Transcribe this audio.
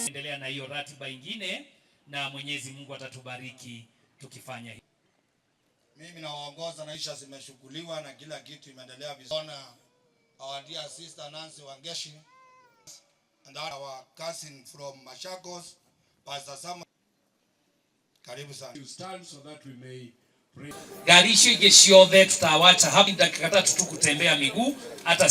Endelea na hiyo ratiba ingine na Mwenyezi Mungu atatubariki tukifanya hivi. Mimi nawaongoza na isha zimeshughuliwa na kila kitu imeendelea vizuri. Our dear sister Nancy Wangeshi and our cousin from Machakos, Pastor Samuel. Karibu sana. You stand so that we may pray. Gari icio ingĩ ciothe tutawacha hapa, dakika 3 tu kutembea miguu hata.